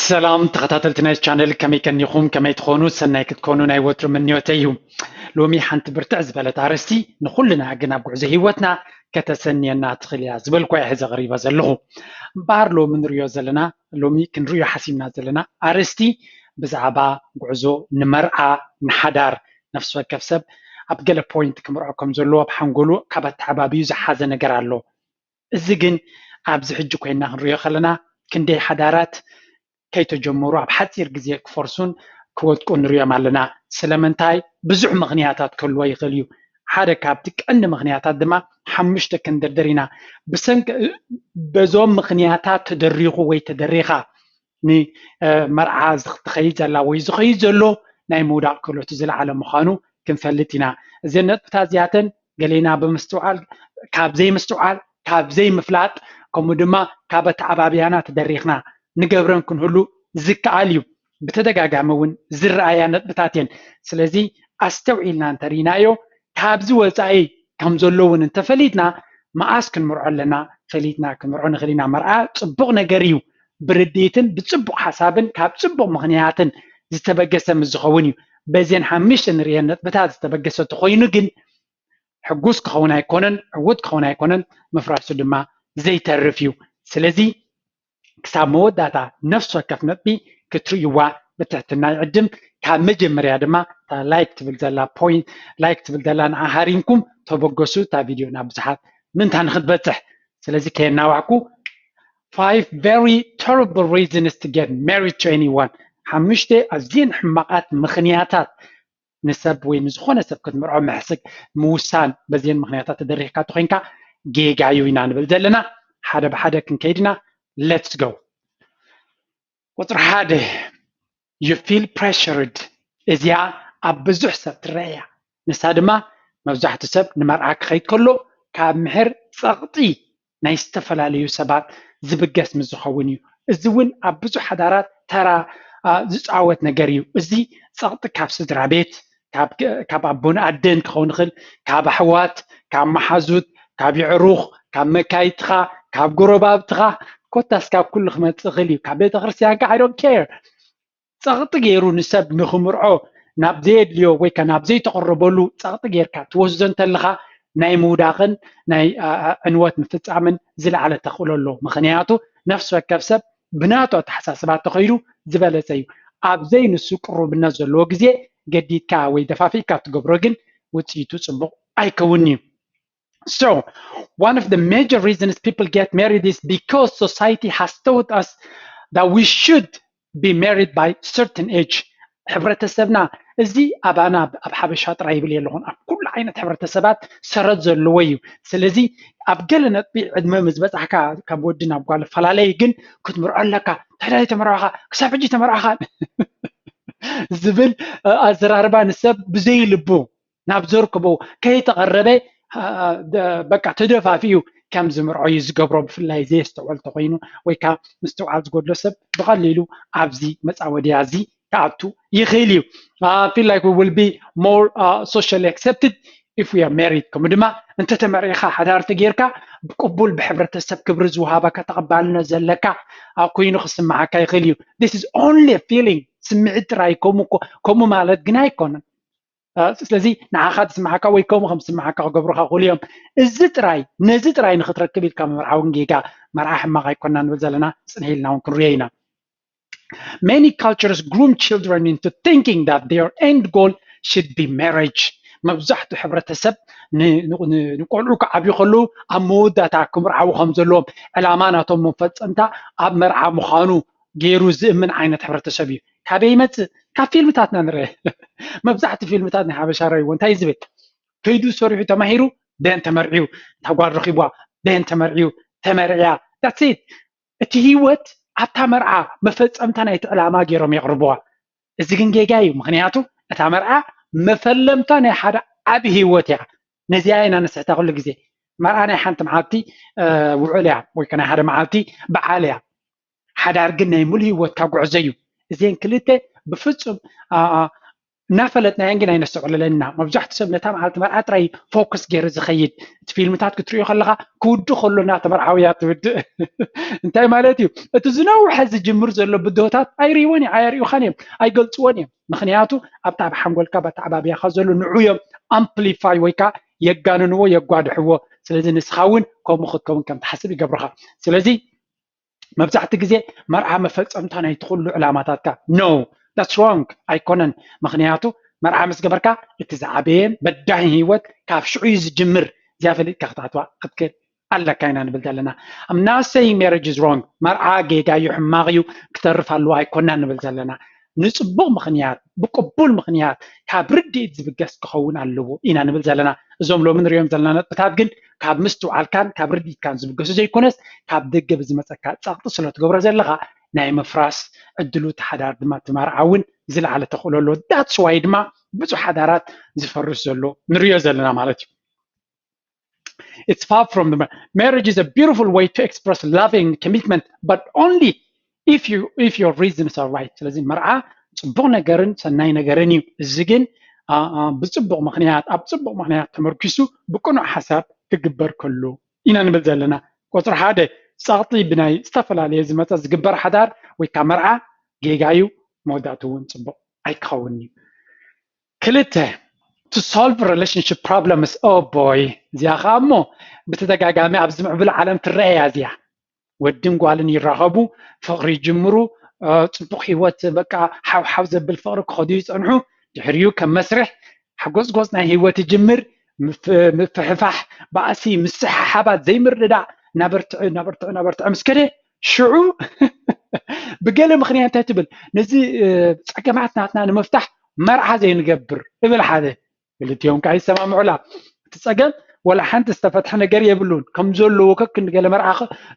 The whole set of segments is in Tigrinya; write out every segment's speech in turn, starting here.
ሰላም ተኸታተልቲ ናይ ቻነል፣ ከመይ ቀኒኹም? ከመይ ትኾኑ? ሰናይ ክትኮኑ ናይ ወትሩ ምንዮተይ እዩ። ሎሚ ሓንቲ ብርትዕ ዝበለት ኣርእስቲ ንኹልና ግን ኣብ ጉዕዞ ህይወትና ከተሰንየና ትኽእል እያ ዝበልኩ እየ ሒዘ ቀሪበ ዘለኹ። እምበኣር ሎሚ ንሪኦ ዘለና፣ ሎሚ ክንሪኦ ሓሲብና ዘለና ኣርእስቲ ብዛዕባ ጉዕዞ ንመርዓ፣ ንሓዳር፣ ነፍሲ ወከፍ ሰብ ኣብ ገለ ፖይንት ክምርዖ ከም ዘለዎ ኣብ ሓንጎሉ ካብ ኣተዓባቢኡ ዝሓዘ ነገር ኣሎ። እዚ ግን ኣብዚ ሕጂ ኮይና ክንሪኦ ከለና ክንደይ ሓዳራት ከይተጀመሩ ኣብ ሓፂር ግዜ ክፈርሱን ክወድቁ ንሪኦም ኣለና። ስለምንታይ? ብዙሕ ምኽንያታት ክህልዎ ይኽእል እዩ። ሓደ ካብቲ ቀንዲ ምኽንያታት ድማ ሓሙሽተ ክንድርድር ኢና። ብሰንኪ በዞም ምኽንያታት ተደሪኹ ወይ ተደሪኻ ንመርዓ ትኸይድ ዘላ ወይ ዝኸይድ ዘሎ ናይ ምውዳቕ ክእለቱ ዝለዓለ ምዃኑ ክንፈልጥ ኢና። እዘን ነጥብታት እዚኣተን ገሌና ብምስትውዓል፣ ካብ ዘይምስትውዓል፣ ካብ ዘይምፍላጥ፣ ከምኡ ድማ ካብ ኣተዓባብያና ተደሪኽና ንገብረን ክንህሉ ዝከኣል እዩ። ብተደጋጋሚ እውን ዝረኣያ ነጥብታት እየን። ስለዚ ኣስተውዒልና እንተሪእናዮ፣ ካብዚ ወፃኢ ከም ዘሎ እውን እንተፈሊጥና፣ መኣስ ክንምርዖ ኣለና ፈሊጥና ክንምርዖ ንኽእል ኢና። መርዓ ፅቡቕ ነገር እዩ። ብርድኢትን ብፅቡቕ ሓሳብን ካብ ፅቡቕ ምኽንያትን ዝተበገሰ ምስ ዝኸውን እዩ። በዘን ሓሙሽተ ንሪአን ነጥብታት ዝተበገሰ ተኾይኑ ግን ሕጉስ ክኸውን ኣይኮነን፣ ዕዉት ክኸውን ኣይኮነን፣ ምፍራሱ ድማ ዘይተርፍ እዩ። ስለዚ ክሳብ መወዳእታ ነፍሲ ወከፍ ነጥቢ ክትርእይዋ ብትሕትና ይዕድም። ካብ መጀመርያ ድማ እታ ላይክ ትብል ዘላ ፖይንት፣ ላይክ ትብል ዘላ ንዓ ሃሪምኩም ተበገሱ። እታ ቪድዮ ናብ ብዙሓት ምእንታ ንክትበፅሕ። ስለዚ ከየናዋሕኩ፣ five very terrible reasons to get married to anyone፣ ሓሙሽተ ኣዝየን ሕማቓት ምኽንያታት ንሰብ ወይ ንዝኾነ ሰብ ክትምርዖ ምሕሳብ ምውሳን በዚአን ምኽንያታት ተደሪኽካ ተኾይንካ ጌጋ እዩ ኢና ንብል ዘለና። ሓደ ብሓደ ክንከይድ ኢና። Let's go። ቁፅሪ ሓደ፣ you feel pressured። እዚኣ ኣብ ብዙሕ ሰብ ትረአ እያ። ንሳ ድማ መብዛሕትኡ ሰብ ንመርዓ ክኸይድ ከሎ ካብ ምሕር ፀቕጢ ናይ ዝተፈላለዩ ሰባት ዝብገስ ምስ ዝኸውን እዩ። እዚ እውን ኣብ ብዙሕ ሓዳራት ተራ ዝፃወት ነገር እዩ። እዚ ፀቕጢ ካብ ስድራ ቤት፣ ካብ ኣቦን ኣደን ክኸውን ይኽእል፣ ካብ ኣሕዋት፣ ካብ መሓዙት፣ ካብ የዕሩኽ፣ ካብ መካይትኻ፣ ካብ ጎረባብትኻ፣ ኮታስ ካብ ኩሉ ክመፅእ ይኽእል እዩ። ካብ ቤተክርስትያን ከዓ I don't care። ፀቕጢ ገይሩ ንሰብ ንኽምርዖ ናብ ዘየድልዮ ወይ ከዓ ናብ ዘይተቐረበሉ ፀቕጢ ጌርካ ትወስዶ እንተለኻ ናይ ምውዳቕን ናይ ዕንወት ምፍፃምን ዝለዓለ ተኽእሎ ኣሎ። ምኽንያቱ ነፍሲ ወከፍ ሰብ ብናቱ ኣተሓሳስባ ተኸይዱ ዝበለፀ እዩ። ኣብ ዘይንሱ ቅሩብነት ዘለዎ ግዜ ገዲድካ ወይ ደፋፊእካ ትገብሮ ግን ውፅኢቱ ፅቡቕ ኣይከውን እዩ። So, one of the major reasons people get married is because society has taught us that we should be married by certain age. ሕብረተሰብና እዚ ኣባና ኣብ ሓበሻ ጥራይ ይብል የለኹን፣ ኣብ ኩሉ ዓይነት ሕብረተሰባት ሰረት ዘለዎ እዩ። ስለዚ ኣብ ገለ ነጥቢ ዕድመ ምስ በፃሕካ ካብ ወዲ ናብ ጓል ፈላለይ ግን ክትምርዖ ኣለካ፣ ታዲያ ተመርዓኻ፣ ክሳብ ሕጂ ተመርዓኻ ዝብል ኣዘራርባ ንሰብ ብዘይልቡ ናብ ዘርክቦ ከይተቐረበ በቃ ተደፋፊኡ ከም ዝምርዖ እዩ ዝገብሮ። ብፍላይ ዘየስተውዕል ተኾይኑ ወይ ከዓ ምስትውዓል ዝጎድሎ ሰብ ብቐሊሉ ኣብዚ መፃወድያ እዚ ክኣቱ ይኽእል እዩ። Feel like we will be more socially accepted if we are married። ከምኡ ድማ እንተተመርዒኻ ሓዳር ተጌርካ ቅቡል ብሕብረተሰብ ክብሪ ዝወሃበካ ተቐባልነት ዘለካ ኮይኑ ክስምዓካ ይኽእል እዩ። This is only a feeling፣ ስምዒት ጥራይ። ከምኡ ማለት ግን ኣይኮነን። ስለዚ ንዓኻ ዝስምዓካ ወይ ከምኡ ከም ዝስምዓካ ክገብሩኻ ክኽእሉ እዮም። እዚ ጥራይ፣ ነዚ ጥራይ ንክትረክብ ኢልካ ምምርዓው ግን ጌጋ። መርዓ ሕማቕ ኣይኮና ንብል ዘለና፣ ፅንሕ ኢልና እውን ክንሪኦ ኢና። Many cultures groom children into thinking that their end goal should be marriage. መብዛሕትኡ ሕብረተሰብ ንቆልዑ ክዓብዩ ከለዉ ኣብ መወዳእታ ክምርዓዉ ከም ዘለዎም ዕላማ ናቶም መፈፀምታ ኣብ መርዓ ምዃኑ ገይሩ ዝእምን ዓይነት ሕብረተሰብ እዩ። ካበይ ይመፅእ? ካብ ፊልምታትና ንርአ። መብዛሕትኡ ፊልምታት ናይ ሓበሻ ረእይዎ እንታይ እዩ ዝብል? ከይዱ ሰሪሑ ተማሂሩ ደን ተመርዕዩ፣ እታ ጓል ረኺብዋ ደን ተመርዕዩ፣ ተመርዕያ፣ that's it። እቲ ህይወት ኣብታ መርዓ መፈፀምታ ናይቲ ዕላማ ገይሮም የቕርብዋ። እዚ ግን ጌጋ እዩ። ምኽንያቱ እታ መርዓ መፈለምታ ናይ ሓደ ዓቢ ህይወት እያ። ነዚኣ ኢና ንስሕታ ኩሉ ግዜ። መርዓ ናይ ሓንቲ መዓልቲ ውዕል እያ ወይ ናይ ሓደ መዓልቲ በዓል እያ። ሓዳር ግን ናይ ሙሉ ህይወትካ ጉዕዞ እዩ። እዚአን ክልተ ብፍፁም እናፈለጥናየን ግን ኣይነስተውዕለለን ኢና። መብዛሕትኡ ሰብ ነታ መዓልቲ መርዓ ጥራይ ፎከስ ገይሩ ዝኸይድ፣ እቲ ፊልምታት ክትሪኦ ከለኻ ክውድእ ከሎ እናተመርዓውያ ትውድእ። እንታይ ማለት እዩ? እቲ ዝነውሐ ዝጅምር ዘሎ ብድሆታት ኣይርእይዎን እዮም፣ ኣየርእዩኻን እዮም፣ ኣይገልፅዎን እዮም። ምክንያቱ ኣብታ ኣብ ሓንጎልካ በታ ኣባብያኻ ዘሎ ንዑ እዮም ኣምፕሊፋይ ወይ ከዓ የጋንንዎ፣ የጓድሕዎ። ስለዚ ንስኻ እውን ከምኡ ክትከውን ከም ትሓስብ ይገብርኻ። ስለዚ መብዛሕቲ ግዜ መርዓ መፈፀምታ ናይቲ ኩሉ ዕላማታትካ። No, that's wrong። ኣይኮነን። ምክንያቱ መርዓ ምስ ገበርካ እቲ ዝዓበየ በዳሂ ህይወት ካብ ሽዑ እዩ ዝጅምር። እዚኣ ፈሊጥካ ክትኣትዋ ክትክእል ኣለካ ኢና ንብል ዘለና። I'm not saying marriage is wrong። መርዓ ጌጋ እዩ፣ ሕማቕ እዩ፣ ክተርፍ ኣለዎ ኣይኮናን ንብል ዘለና። ንፅቡቕ ምክንያት፣ ብቅቡል ምክንያት፣ ካብ ርድኢት ዝብገስ ክኸውን ኣለዎ ኢና ንብል ዘለና። እዞም ሎሚ ንሪኦም ዘለና ነጥብታት ግን ካብ ምስትውዓልካን ካብ ርድኢትካን ዝብገሱ ዘይኮነስ፣ ካብ ደገ ብዝመፀካ ጸቕጢ ስለ ትገብሮ ዘለኻ ናይ ምፍራስ ዕድሉ እቲ ሓዳር ድማ እቲ መርዓ እውን ዝለዓለ ተኽእሎ ኣለዎ። That's why ድማ ብዙሕ ሓዳራት ዝፈርስ ዘሎ ንሪኦ ዘለና ማለት እዩ። It's far from the marriage is a beautiful way to express loving commitment, but only if you if your reasons are right። ስለዚ መርዓ ጽቡቕ ነገርን ሰናይ ነገርን እዩ። እዚ ግን ብጽቡቕ ምክንያት፣ ኣብ ጽቡቕ ምክንያት ተመርኪሱ ብቅኑዕ ሓሳብ ክግበር ከሎ ኢና ንብል ዘለና። ቁጽሪ ሓደ፣ ጸቕጢ ብናይ ዝተፈላለየ ዝመጸ ዝግበር ሓዳር ወይ ከዓ መርዓ ጌጋ እዩ፣ መወዳእቱ እውን ጽቡቕ ኣይክኸውን እዩ። ክልተ፣ to solve relationship problems። Oh boy፣ እዚኣ ከዓ እሞ ብተደጋጋሚ ኣብዚ ምዕቡል ዓለም ትረኣያ እዚኣ። ወድን ጓልን ይራኸቡ፣ ፍቕሪ ይጅምሩ፣ ጽቡቕ ህይወት በቃ ሓውሓው ዘብል ፍቕሪ ክኸዱ ይጸንሑ። ድሕሪኡ ከም መስርሕ ሓጎጽጎጽ ናይ ህይወት ይጅምር። ምፍሕፋሕ፣ ባእሲ፣ ምስሕሓባት፣ ዘይምርድዳእ እናበርትዐ እናበርትዐ እናበርትዐ ምስ ከደ ሽዑ ብገለ ምክንያት እንታይ ትብል፣ ነዚ ጸገማት ናትና ንምፍታሕ መርዓ ዘይንገብር እብል ሓደ። ክልቲኦም ከዓ ይሰማምዑላ። እቲ ጸገም ወላ ሓንቲ ዝተፈትሐ ነገር የብሉን። ከም ዘለዎ ከክንዲ ገለ መርዓ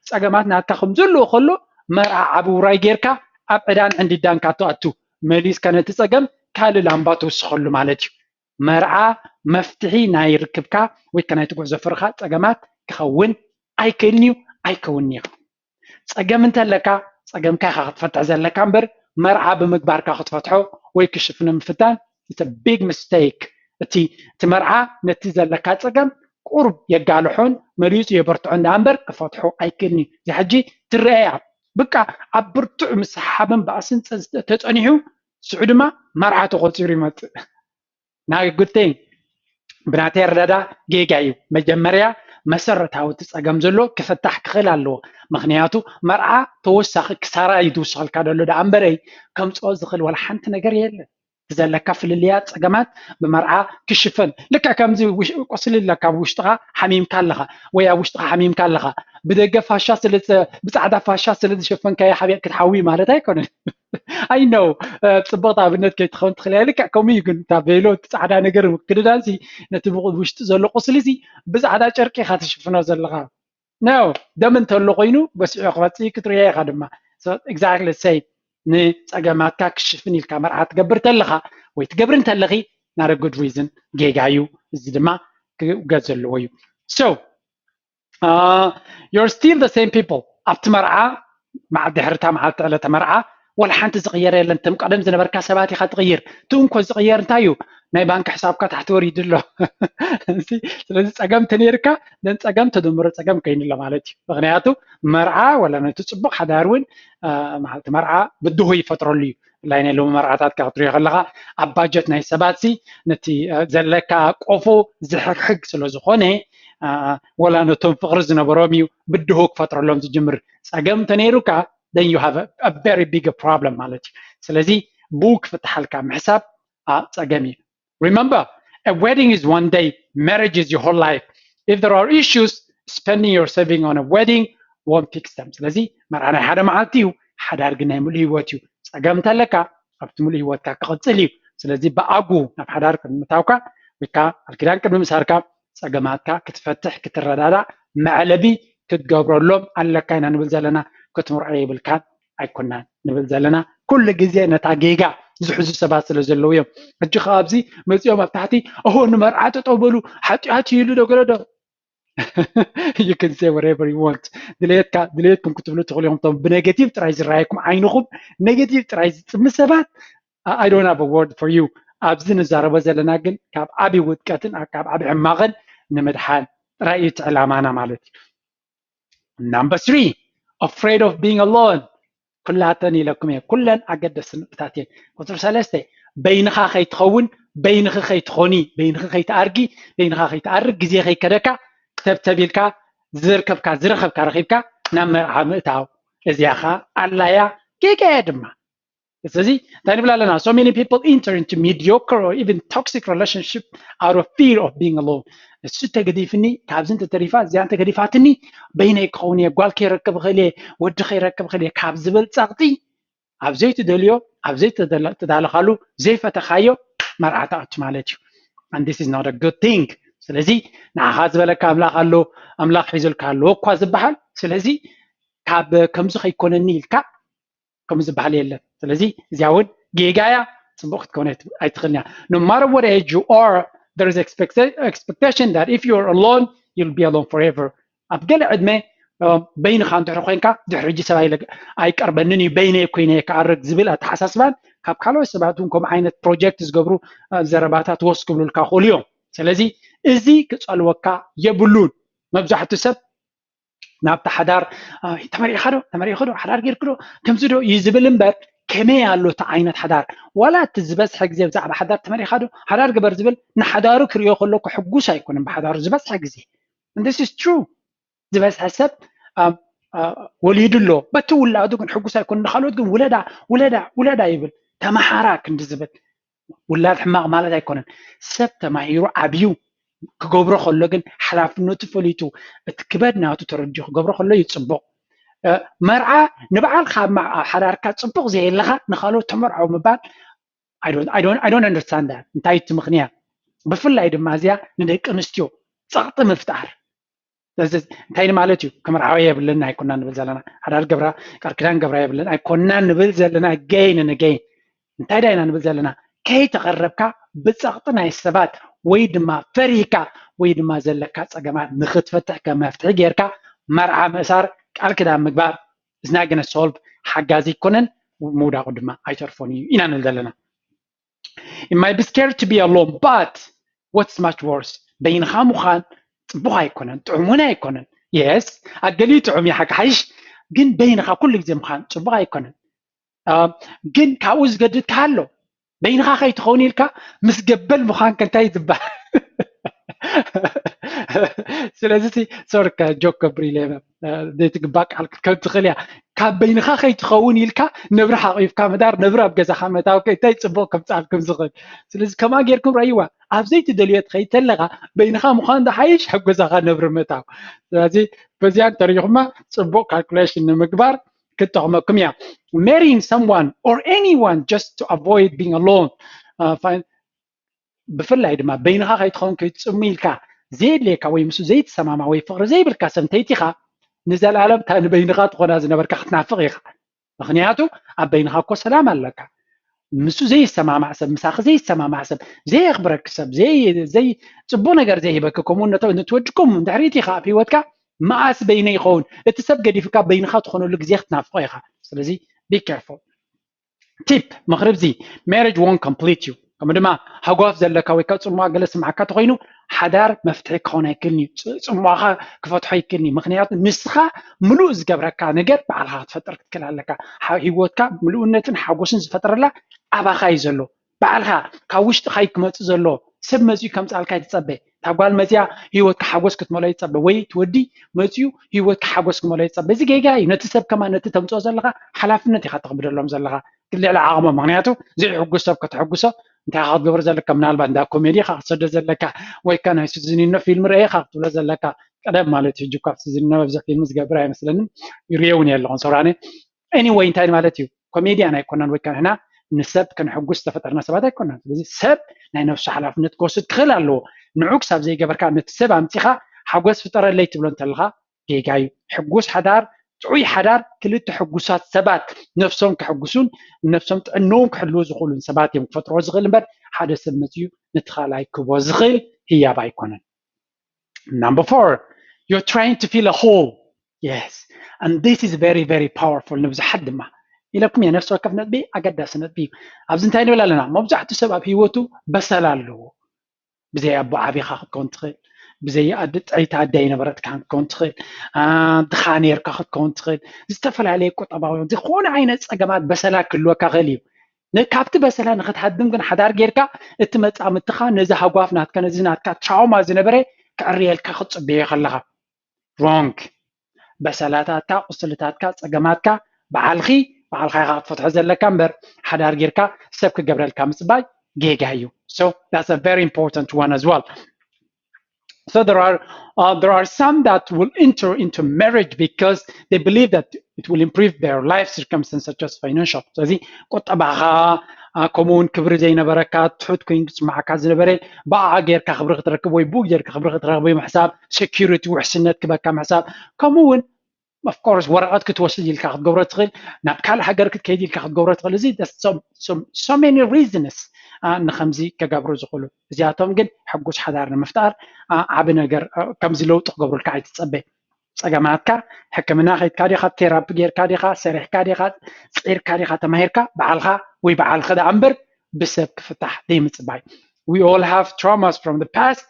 ጸገማት ናትካ ከም ዘለዎ ከሎ መርዓ ዓቢ ውራይ ጌርካ ኣብ ዕዳን ዕንዲዳን ካብ ትኣቱ መሊስካ ነቲ ጸገም ካልእ ላምባ ትውስኸሉ ማለት እዩ። መርዓ መፍትሒ ናይ ርክብካ ወይ ከ ናይቲ ጉዕዞ ፍርኻ ጸገማት ክኸውን ኣይክእልን እዩ፣ ኣይከውንን እዩ። ጸገም እንተለካ ጸገምካ ኢኻ ክትፈትሕ ዘለካ እምበር መርዓ ብምግባርካ ክትፈትሖ ወይ ክሽፍኖ ምፍታን it's a big mistake። እቲ እቲ መርዓ ነቲ ዘለካ ጸገም ቁሩብ የጋልሖን መሊሱ የበርትዖን ደኣ እምበር ክፈትሖ ኣይክእልን እዩ። እዚ ሕጂ ትረአያ ብቃ ኣብ ብርቱዕ ምስሓብን ባእስን ተጸኒሑ ስዑ ድማ መርዓ ተቆጺሩ ይመጽእ። ናይ good thing ብናተይ ኣረዳዳ ጌጋ እዩ። መጀመርያ መሰረታዊ እቲ ጸገም ዘሎ ክፍታሕ ክኽእል ኣለዎ። ምክንያቱ መርዓ ተወሳኺ ክሳራ እዩ ዝውስኸልካ ዘሎ ደኣ እምበረይ ከምፅኦ ዝኽእል ወላ ሓንቲ ነገር የለን። ዘለካ ፍልልያት ጸገማት ብመርዓ ክሽፈን። ልክዕ ከምዚ ቁስሊ ኣለካ ኣብ ውሽጥኻ ሓሚምካ ኣለኻ ወይ ኣብ ውሽጥኻ ሓሚምካ ኣለኻ ብደገ ፋሻ ስለ ብጻዕዳ ፋሻ ስለ ዝሸፈንካዮ ሓቢኣ ክትሓዊ ማለት ኣይኮነን። I know ጽብቕቲ ኣብነት ከይትኸውን ትኽእል እያ። ልክዕ ከምኡ እዩ ግን እታ ቬሎ እቲ ጻዕዳ ነገር ምክድዳንሲ ነቲ ውሽጢ ዘሎ ቁስሊ ሲ ብጻዕዳ ጨርቂ ኢኻ ትሽፍኖ ዘለኻ። No፣ ደም እንተሎ ኮይኑ በሲዑ ክመጽእ ክትርእዮ ኢኻ ድማ። Exactly same። ንጸገማትካ ክሽፍን ኢልካ መርዓ ትገብር ተለኻ ወይ ትገብሪ እንተለኺ not a good reason፣ ጌጋ እዩ። እዚ ድማ ክውገድ ዘለዎ እዩ። So you're still the same people ኣብቲ መርዓ መዓል ድሕርታ መዓልቲ ዕለተ መርዓ ወላ ሓንቲ ዝቕየር የለን። እቶም ቀደም ዝነበርካ ሰባት ኢኻ ትቕይር። እቲ እንኮ ዝቕየር እንታይ እዩ? ናይ ባንክ ሕሳብካ ታሕቲ ወሪዱ ኣሎ። ስለዚ ጸገም ተነይርካ ነን ጸገም ተደምሮ ጸገም ከይኑ ኣሎ ማለት እዩ። ምክንያቱ መርዓ ወላ ነቲ ጽቡቕ ሓዳር እውን መዓልቲ መርዓ ብድሆ ይፈጥረሉ እዩ። ብፍላይ ናይ ሎሚ መርዓታትካ ክትሪኦ ከለኻ ኣብ ባጀት ናይ ሰባት ሲ ነቲ ዘለካ ቆፎ ዝሕግሕግ ስለ ዝኾነ ወላ ነቶም ፍቕሪ ዝነበሮም እዩ ብድሆ ክፈጥረሎም ዝጅምር። ጸገም እንተነይሩካ then you have a, a very big problem ማለት እዩ። ስለዚ ብኡ ክፍትሓልካ ምሕሳብ ጸገም እዩ። Remember, a wedding is one day, marriage is your whole life. If there are issues, spending your saving on a wedding won't fix them. ስለዚ መርዓ ናይ ሓደ መዓልቲ እዩ፣ ሓዳር ግን ናይ ሙሉእ ህይወት እዩ። ጸገም እንተለካ ኣብቲ ሙሉእ ህይወትካ ክቕጽል እዩ። ስለዚ ብኣጉ ናብ ሓዳር ቅድሚ ምታውካ ወይ ከዓ ቃል ኪዳን ቅድሚ ምሳርካ ጸገማትካ ክትፈትሕ ክትረዳዳእ መዕለቢ ክትገብረሎም ኣለካ ኢና ንብል ዘለና። ክትምርዖ የብልካን ኣይኮናን ንብል ዘለና። ኩሉ ግዜ ነታ ጌጋ ዝሕዙ ሰባት ስለ ዘለዉ እዮም። ሕጂ ከዓ ኣብዚ መፂኦም ኣብ ታሕቲ እሆ ንመርዓ ጠጠው በሉ ሓጢኣት እዩ ኢሉ ዶ ገለ ዶ you can say whatever you want። ድሌትካ ድሌትኩም ክትብሉ ትኽእሉ ኢኹም። እቶም ብኔጌቲቭ ጥራይ ዝረኣየኩም ዓይንኹም ኔጌቲቭ ጥራይ ዝጥሚ ሰባት I don't have a word for you። ኣብዚ ንዛረቦ ዘለና ግን ካብ ዓብዪ ውድቀትን ካብ ዓብዪ ሕማቕን ንምድሓን ጥራይ እዩ እቲ ዕላማና ማለት እዩ። Number three, afraid of being alone. ኩላተን ኢለኩም እየ፣ ኩለን ኣገደስቲ ንጥብታት እየን። ቁፅሪ ሰለስተ፣ በይንኻ ከይትኸውን፣ በይንኺ ከይትኾኒ፣ በይንኺ ከይትኣርጊ፣ በይንኻ ከይትኣርግ፣ ግዜ ከይከደካ፣ ተብተብ ኢልካ ዝርከብካ ዝረኸብካ ረኺብካ ናብ መርዓ ምእታው። እዚኣ ኸዓ ኣላያ ጌጋ እያ ድማ። ስለዚ እንታይ ንብል ኣለና? So many people enter into mediocre or even toxic relationship out of fear of being alone. እሱ ተገዲፍኒ፣ ካብዚ እንተተሪፋ፣ እዚኣ እንተገዲፋትኒ፣ በይነይ ክኸውን እየ፣ ጓል ከይረክብ እኽእል እየ፣ ወዲ ከይረክብ እኽእል እየ ካብ ዝብል ጸቕጢ፣ ኣብ ዘይትደልዮ፣ ኣብ ዘይተዳለኻሉ፣ ዘይፈተኻዮ መርዓ ትኣቱ ማለት እዩ። And this is not a good thing. ስለዚ ንዓኻ ዝበለካ ኣምላኽ ኣሎ፣ ኣምላኽ ሒዙልካ ኣሎ እኳ ዝበሃል። ስለዚ ካብ ከምዚ ከይኮነኒ ኢልካ ከም ዝበሃል የለን። ስለዚ እዚኣ እውን ጌጋ እያ፣ ፅቡቅ ክትከውን ኣይትኽእልን እያ። No matter what age you are, there is expectation that if you are alone, you'll be alone forever. ኣብ ገለ ዕድመ በይንኻ እንድሕር ኮይንካ፣ ድሕሪ ሕጂ ሰብ ኣይቀርበንን እዩ፣ በይነይ ኮይነ ክኣርግ ዝብል ኣተሓሳስባን ካብ ካልኦት ሰባት እውን ከምኡ ዓይነት ፕሮጀክት ዝገብሩ ዘረባታት ወስ ክብሉልካ ክኽእሉ እዮም። ስለዚ እዚ ክፀልወካ የብሉን። መብዛሕትኡ ሰብ ናብቲ ሓዳር ተመሪዕኻ ዶ፣ ተመሪዕኺ ዶ፣ ሓዳር ጌርኪ ዶ፣ ከምዚ ዶ እዩ ዝብል እምበር፣ ከመይ ኣሎ እቲ ዓይነት ሓዳር? ዋላ እቲ ዝበዝሐ ግዜ ብዛዕባ ሓዳር ተመሪዕኻ ዶ፣ ሓዳር ግበር ዝብል ንሓዳሩ ክርእዮ ከሎ ሕጉስ ኣይኮነን ብሓዳሩ ዝበዝሐ ግዜ። This is true። ዝበዝሐ ሰብ ወሊዱ ኣሎ፣ በቲ ውላዱ ግን ሕጉስ ኣይኮነን። ንካልኦት ግን ውለዳ፣ ውለዳ፣ ውለዳ ይብል፣ ተመሓራ ክንዲ ዝብል። ውላድ ሕማቕ ማለት ኣይኮነን። ሰብ ተማሂሩ ዓብዩ ክገብሮ ከሎ ግን ሓላፍነቱ ፈሊጡ እቲ ክበድ ናቱ ተረዲኡ ክገብሮ ከሎ እዩ ፅቡቕ። መርዓ ንባዕልካ ኣብ ሓዳርካ ፅቡቕ ዘየለኻ ንካልኦት ተመርዓው ምባል I don't, I don't, I don't understand that። እንታይ እቲ ምኽንያት? ብፍላይ ድማ እዚኣ ንደቂ ኣንስትዮ ፀቕጢ ምፍጣር። ስለዚ እንታይ ማለት እዩ? ክምርዓወ የብለና ኣይኮና ንብል ዘለና፣ ሓዳር ገብራ፣ ቃል ኪዳን ገብራ የብለን ኣይኮና ንብል ዘለና። ገይን ንገይን እንታይ ዳይና ንብል ዘለና? ከይተቐረብካ ብፀቕጢ ናይ ሰባት ወይ ድማ ፈሪህካ ወይ ድማ ዘለካ ፀገማት ንክትፈትሕ ከም መፍትሒ ጌርካ መርዓ ምእሳር፣ ቃል ኪዳን ምግባር is not gonna solve፣ ሓጋዚ ኣይኮነን፣ ምውዳቑ ድማ ኣይተርፎን እዩ ኢና ንብል ዘለና። It might be scary to be alone, but what's much worse? በይንኻ ምዃን ፅቡቕ ኣይኮነን፣ ጥዑም እውን ኣይኮነን። Yes፣ ኣገሊኡ ጥዑም እዩ፣ ሓቂ ሓይሽ፣ ግን በይንኻ ኩሉ ግዜ ምዃን ፅቡቕ ኣይኮነን። ግን ካብኡ ዝገድድካ ኣሎ። በይንኻ ከይትኸውን ኢልካ ምስ ገበል ምዃን ከ እንታይ ዝበሃል? ስለዚ ሶሪ ጆክ ከብር ኢለ ዘይትግባእ ቃል ክትከብ ትኽእል እያ። ካብ በይንኻ ከይትኸውን ኢልካ ነብሪ ሓቒፍካ ምዳር፣ ነብሪ ኣብ ገዛኻ መታው ከ እንታይ ፅቡቕ ከምፅኣልኩም ዝኽእል? ስለዚ ከምኣ ጌርኩም ረእይዋ። ኣብ ዘይትደልዮ ትኸይድ ተለኻ በይንኻ ምዃን ዝሓይሽ ኣብ ገዛኻ ነብሪ ምእታው። ስለዚ በዚኣ እንተሪኹማ ፅቡቕ ካልኩሌሽን ንምግባር ክትጠቕመኩም እያ። Marrying someone or anyone just to avoid being alone. ብፍላይ ድማ በይንኻ ከይትኸውን ከይትፅሙ ኢልካ ዘየድልየካ ወይ ምስ ዘይትሰማማዕ ወይ ፍቕሪ ዘይብልካ ሰብ እንተይቲኻ ንዘለኣለም እታ ንበይንኻ ትኾና ዝነበርካ ክትናፍቕ ኢኻ። ምኽንያቱ ኣብ በይንኻ እኮ ሰላም ኣለካ። ምስ ዘይሰማማዕ ሰብ፣ ምሳኺ ዘይሰማማዕ ሰብ፣ ዘየኽብረኪ ሰብ፣ ዘይ ዘይ ፅቡቕ ነገር ዘይህበኪ፣ ከምኡ ነቲ ወድኩም እንድሕር ኢቲኻ ኣብ ህይወትካ መኣስ በይነይ ይኸውን? እቲ ሰብ ገዲፍካ በይንኻ ትኾነሉ ግዜ ክትናፍቖ ኢኻ። ስለዚ be careful። ቲፕ ምኽሪ፣ እዚ marriage won't complete you። ከምኡ ድማ ሃጓፍ ዘለካ ወይ ካብ ፅሙዋ ገለ ስምዓካ ተኮይኑ ሓዳር መፍትሒ ክኸውን ኣይክእልን እዩ። ፅሙዋኻ ክፈትሖ ኣይክእልን እዩ። ምክንያቱ ንስኻ ምሉእ ዝገብረካ ነገር ባዕልኻ ክትፈጥር ክትክእል ኣለካ። ህይወትካ ምሉእነትን ሓጎስን ዝፈጥረላ ኣባኻ እዩ ዘሎ። ባዕልኻ ካብ ውሽጥኻ እዩ ክመፅእ ዘሎ። ሰብ መፅኡ ከምፃልካ ይትፀበ። እታ ጓል መፅያ ህይወትካ ሓጎስ ክትመልኦ ይትፀበ፣ ወይ እቲ ወዲ መፅኡ ህይወትካ ሓጎስ ክመልኦ ይትፀበ። እዚ ጌጋ እዩ። ነቲ ሰብ ከማን ነቲ ተምፅኦ ዘለኻ ሓላፍነት ኢኻ ተኽብደሎም ዘለኻ ልዕሊ ዓቕሞም። ምክንያቱ ዘይሕጉስ ሰብ ከተሕጉሶ እንታይ ኢኻ ክትገብሮ ዘለካ? ምናልባት እንዳ ኮሜዲ ኢኻ ክትሰዶ ዘለካ፣ ወይ ከ ናይ ሱዚኒኖ ፊልም ርአ ኢኻ ክትብሎ ዘለካ። ቀደም ማለት እዩ። ሕጂ እኳ ሱዚኒኖ ኣብዚ ፊልም ዝገብር ኣይመስለንን፣ ይርእዮ እውን የለኹን ሰውራነ። Anyway እንታይ ማለት እዩ? ኮሜድያን ኣይኮናን፣ ወይ ከ ንሕና ንሰብ ከነሕጉስ ዝተፈጠርና ሰባት ኣይኮናን። ስለዚ ሰብ ናይ ነፍሱ ሓላፍነት ክወስድ ክኽእል ኣለዎ። ንዑ ክሳብ ዘይገበርካ ነቲ ሰብ ኣምፂኻ ሓጎስ ፍጠረለይ ትብሎ እንተለኻ ጌጋ እዩ። ሕጉስ ሓዳር፣ ጥዑይ ሓዳር ክልተ ሕጉሳት ሰባት ነፍሶም ከሕጉሱን ነፍሶም ጥዕንኦም ክሕልዉ ዝኽእሉን ሰባት እዮም ክፈጥርዎ ዝኽእል እምበር ሓደ ሰብ መፅዩ ነቲ ካልኣይ ክቦ ዝኽእል ህያብ ኣይኮነን። Number four, you're trying to fill a hole. Yes, and this is very, very powerful ንብዙሓት ድማ። ኢለኩም እየ። ነፍሲ ወከፍ ነጥቢ ኣገዳሲ ነጥቢ እዩ። ኣብዚ እንታይ ንብል ኣለና? መብዛሕትኡ ሰብ ኣብ ህይወቱ በሰላ ኣለዎ። ብዘይ ኣቦ ዓቢኻ ክትከውን ትኽእል፣ ብዘይ ኣደ ጥዕይቲ ኣደ ኣይነበረትካን ክትከውን ትኽእል፣ ድኻ ነርካ ክትከውን ትኽእል፣ ዝተፈላለየ ቁጠባዊ ዝኾነ ዓይነት ፀገማት በሰላ ክህልወካ ክእል እዩ። ካብቲ በሰላ ንክትሃድም ግን ሓዳር ጌርካ እቲ መፃምትኻ ነዚ ሃጓፍ ናትካ ነዚ ናትካ ትራውማ ዝነበረ ክዕርየልካ ክትፅበዮ ከለኻ ሮንግ። በሰላታትካ፣ ቁስልታትካ፣ ፀገማትካ ባዕልኺ ባዕልኻ ኢኻ ክትፈትሖ ዘለካ እምበር ሓዳር ጌርካ ሰብ ክገብረልካ ምፅባይ ጌጋ እዩ። So that's a very important one as well. So there are uh, there are some that will enter into marriage because they believe that it will improve their life circumstances such as financial. ስለዚ ቁጠባኻ ከምኡ እውን ክብሪ ዘይነበረካ ትሑት ኮይኑ ዝስማዓካ ዝነበረ ብኣ ጌርካ ክብሪ ክትረክብ ወይ ብኡ ጌርካ ክብሪ ክትረክብ ምሕሳብ፣ security ውሕስነት ክበካ ምሕሳብ፣ ከምኡ እውን of course ወረቐት ክትወስድ ኢልካ ክትገብሮ ትኽእል፣ ናብ ካልእ ሃገር ክትከይድ ኢልካ ክትገብሮ ትኽእል። እዚ so many reasons ንከምዚ ከገብሩ ዝኽእሉ። እዚኣቶም ግን ሕጉስ ሓዳር ንምፍጣር ዓቢ ነገር ከምዚ ለውጢ ክገብሩልካ ኣይትጸበ። ጸገማትካ ሕክምና ከይድካ ዲኻ፣ ቴራፒ ጌርካ ዲኻ፣ ሰሪሕካ ዲኻ፣ ጺርካ ዲኻ፣ ተማሂርካ ባዕልኻ ወይ ባዕልኺ ደኣ እምበር ብሰብ ክፍታሕ ዘይምጽባይ። We all have traumas from the past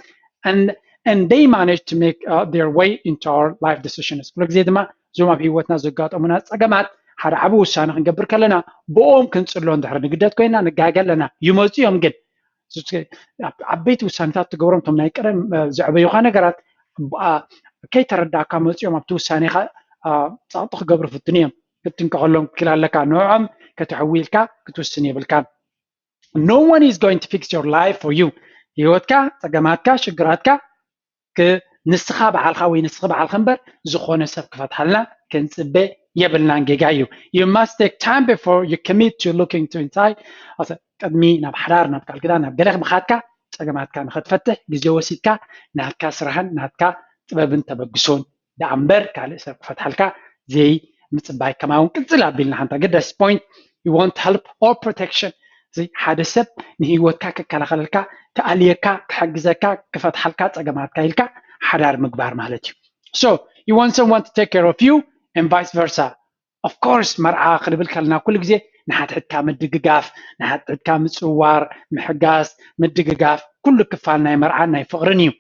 and and they manage to make uh, their way into our life decisions. ኩሉ ግዜ ድማ እዞም ኣብ ህይወትና ዘጋጠሙና ጸገማት ሓደ ዓቢ ውሳነ ክንገብር ከለና ብኦም ክንጽሎ እንድሕር ንግደድ ኮይና ንጋገ ኣለና። ይመጹ እዮም ግን ዓበይቲ ውሳነታት ትገብሮም እቶም ናይ ቀደም ዘዕበዩኻ ነገራት ከይተረዳእካ መፂኦም ኣብቲ ውሳኔኻ ፃቕጢ ክገብሩ ፍትኑ እዮም። ክትጥንቀቐሎም ክክል ኣለካ። ንዕኦም ከተሕዊ ኢልካ ክትውስን የብልካን። No one is going to fix your life for you. ህይወትካ፣ ፀገማትካ፣ ሽግራትካ ንስኻ በዓልካ ወይ ንስኺ በዓልካ እምበር ዝኾነ ሰብ ክፈትሓልና ክንፅበ የብልናን። ጌጋ እዩ። You must take time before you commit to looking to inside. ቅድሚ ናብ ሓዳር ናብ ቃል ኪዳን ናብ ገለ ምኻድካ ፀገማትካ ንኸትፈትሕ ግዜ ወሲድካ ናትካ ስራሕን ናትካ ጥበብን ተበግሶን ደኣ እምበር ካልእ ሰብ ክፈትሓልካ ዘይ ምፅባይ። ከማውን ቅፅል ኣቢልና ሓንቲ ኣገዳሲ point you want help or protection እዚ ሓደ ሰብ ንህይወትካ ክከላኸለልካ ክኣልየካ ክሕግዘካ ክፈትሓልካ ፀገማትካ ኢልካ ሓዳር ምግባር ማለት እዩ። So you want someone to take care of you and vice versa. Of course መርዓ ክንብል ከለና ኩሉ ግዜ ንሓድሕድካ ምድግጋፍ ንሓድሕድካ ምፅዋር ምሕጋዝ ምድግጋፍ ኩሉ ክፋል ናይ መርዓን ናይ ፍቕርን እዩ።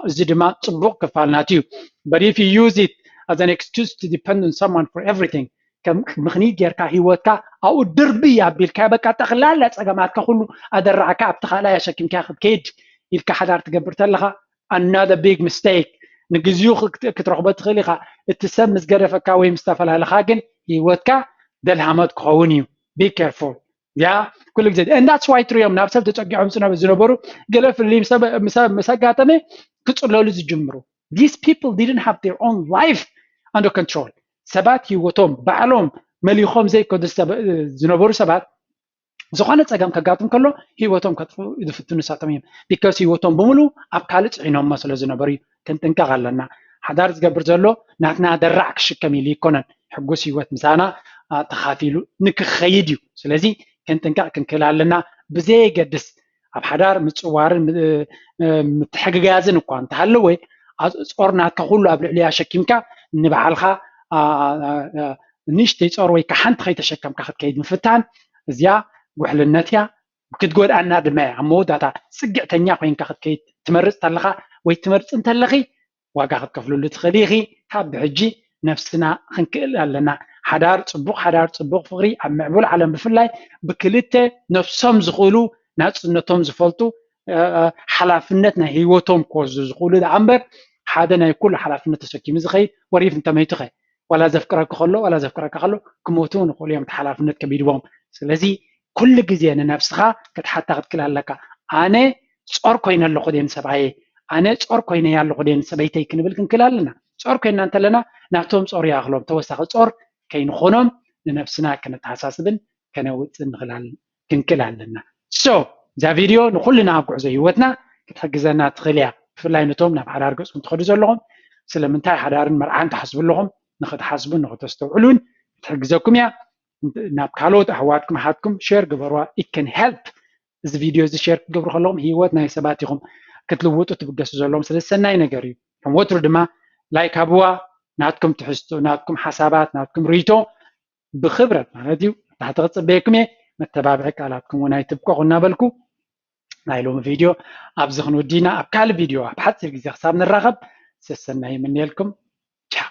እዚ ድማ ፅቡቕ ክፋል ናት እዩ። But if you use it as an excuse to depend on someone for everything ከም ምኽንያት ጌርካ ህይወትካ ኣብኡ ድርቢ ኣቢልካ በቃ ጠቕላላ ፀገማትካ ኩሉ ኣደራዕካ ኣብቲ ካልኣይ ኣሸኪምካ ክትከይድ ኢልካ ሓዳር ትገብር ተለኻ another big mistake። ንግዚኡ ክትረኽቦ ትኽእል ኢኻ። እቲ ሰብ ምስ ገደፈካ ወይ ምስ ተፈላለኻ ግን ህይወትካ ደልሃመት ክኸውን እዩ። Be careful. ያ ኩሉ ግዜ and that's why ትሪኦም ናብ ሰብ ተፀጊዖም ዝነበሩ ገለ ፍልልይ ምስ ኣጋጠመ ክፅለሉ ዝጅምሩ። These people didn't have their own life under control. ሰባት ህይወቶም ባዕሎም መሊኾም ዘይከዱ ዝነበሩ ሰባት ዝኾነ ፀገም ከጋጥም ከሎ ህይወቶም ከጥፍኡ ዝፍትኑ ንሳቶም እዮም። Because ህይወቶም ብምሉ ኣብ ካልእ ፅዒኖሞ ስለ ዝነበሩ እዩ። ክንጥንቀቕ ኣለና። ሓዳር ዝገብር ዘሎ ናትና ደራዕ ክሽከም ኢሉ ይኮነን። ሕጉስ ህይወት ምሳና ተኻፊሉ ንክኸይድ እዩ። ስለዚ ክንጥንቀቕ ክንክእል ኣለና። ብዘየገድስ ኣብ ሓዳር ምፅዋርን ምትሕግጋዝን እኳ እንተሃለወ ፆር ናትካ ኩሉ ኣብ ልዕሊያ ሸኪምካ ንባዕልካ ንእሽተይ ፆር ወይ ሓንቲ ከይተሸከምካ ክትከይድ ምፍታን እዚኣ ጉሕልነት እያ። ክትጎድኣና ድማ እያ። ኣብ መወዳእታ ፅግዕተኛ ኮይንካ ክትከይድ ትመርፅ ተለኻ ወይ ትመርፅ እንተለኺ ዋጋ ክትከፍልሉ ትኽእል ኢኺ። ካብ ብሕጂ ነብስና ክንክእል ኣለና። ሓዳር ፅቡቕ ሓዳር ፅቡቕ ፍቕሪ ኣብ ምዕቡል ዓለም ብፍላይ ብክልተ ነብሶም ዝኽእሉ ናፅነቶም ዝፈልጡ ሓላፍነት ናይ ህይወቶም ክወስዱ ዝኽእሉ ደኣ እምበር ሓደ ናይ ኩሉ ሓላፍነት ተሰኪሙ ዝኸይድ ወሪፍ እንተመይቱኸ ዋላ ዘፍቅረኪ ከሎ ዋላ ዘፍቅረካ ከሎ ክሞቱ ንኽእሉ እዮም እቲ ሓላፍነት ከቢድዎም። ስለዚ ኩሉ ግዜ ንነብስኻ ክትሓታ ክትክል ኣለካ። ኣነ ጾር ኮይነ ኣለኹ ድየ ንሰብኣየ? ኣነ ጾር ኮይነ ኣለኹ ድየ ንሰበይተይ? ክንብል ክንክል ኣለና። ጾር ኮይና እንተለና ናብቶም ጾር ይኣኽሎም ተወሳኺ ጾር ከይንኾኖም ንነብስና ከነተሓሳስብን ከነውፅን ንኽላል ክንክል ኣለና። So እዛ ቪድዮ ንኩልና ኣብ ጉዕዞ ህይወትና ክትሕግዘና ትኽእል እያ። ብፍላይ ነቶም ናብ ሓዳር ገፅኩም ትኸዱ ዘለኹም ስለምንታይ ሓዳርን መርዓን ትሓስቡ ኣለኹም ንክትሓስቡን ንክተስተውዕሉን ክትሕግዘኩም እያ። ናብ ካልኦት ኣሕዋትኩም ኣሓትኩም ሸር ግበርዋ። It can help። እዚ ቪድዮ እዚ ሸር ክትገብሩ ከለኹም ህይወት ናይ ሰባት ኢኹም ክትልውጡ ትብገሱ ዘለኹም። ስለዚ ሰናይ ነገር እዩ። ከም ወትሩ ድማ ላይክ ሃብዋ። ናትኩም ትሕዝቶ፣ ናትኩም ሓሳባት፣ ናትኩም ርእይቶ ብኽብረት ማለት እዩ ብታሕቲ ክፅበየኩም እየ። መተባብዒ ቃላትኩም እውን ኣይትብቀቑ እናበልኩ ናይ ሎሚ ቪድዮ ኣብዚ ክንውዲና፣ ኣብ ካልእ ቪድዮ ኣብ ሓፂር ግዜ ክሳብ ንራኸብ ሰሰናይ ይምንየልኩም።